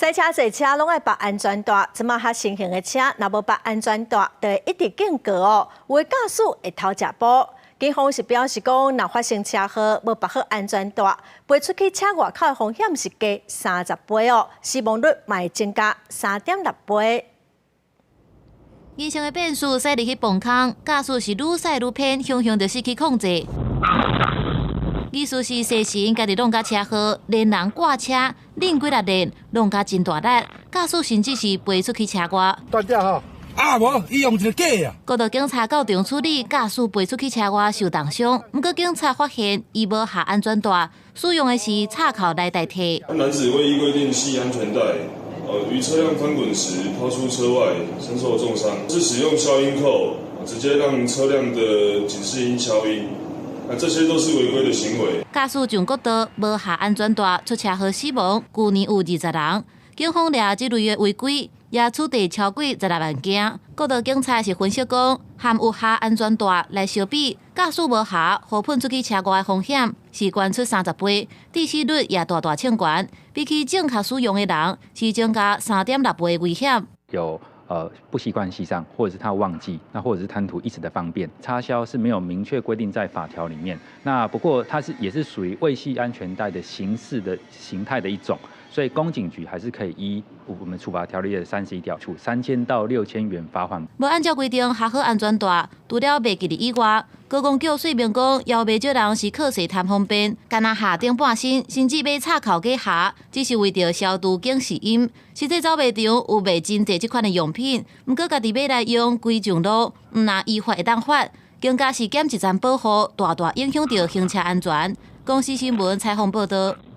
駛車坐車攏愛綁安全帶，這馬較新型的車，若無綁安全帶，就會一直警告哦。有的駕駛會偷食步。警方是表示講，若發生車禍無綁好安全帶，飛出去車外口的風險是加30倍哦，死亡率嘛會增加3.6倍。人生的變數，駛入去崩坑，駕駛是愈駛愈偏，雄雄就失去控制。意思是踅神家己弄共車禍，連人掛車，擰幾若輪，弄共真大力，駕駛甚至是飛出去車外。斷掉吼！啊無，伊用一個假啊！國道警察到場處理，駕駛飛出去車外受重傷。毋過警察發現伊無繫安全帶，使用的是插扣來代替。男子未依規定繫安全帶，於車輛翻滾時拋出車外，身受重傷。是使用消音扣，直接讓車輛的警示音消音。那這些都是違規的行為。駕駛上國道無繫安全帶出車禍死亡，舊年有20人。警方掠這類的違規，也處罰超過16萬件。國道警察是分析講，和有繫安全帶來相比，駕駛無繫，予噴出去車外的風險是懸出30倍，致死率也大大衝懸。比起正確使用的人，是增加3.6倍的危險。有不習慣繫上，或者是他忘記，那或者是貪圖一時的方便，插銷是沒有明確規定在法條裡面。那不過它是也是屬於未繫安全帶的形式的形態的一種，所以公警局還是可以依我們處罰條例的31條，處3000到6000元罰鍰。無按照規定繫好安全帶，除了袂記得以外，高公局說明講，猶袂少人是靠勢貪方便，干焦繫頂半身，甚至買插扣假繫，只是為著消除警示音。實際走賣場有賣真濟這款的用品，毋過家己買來用，規上路，毋若依法會當罰，更加是減一層保護，大大影響著行車安全。公視新聞採訪報導。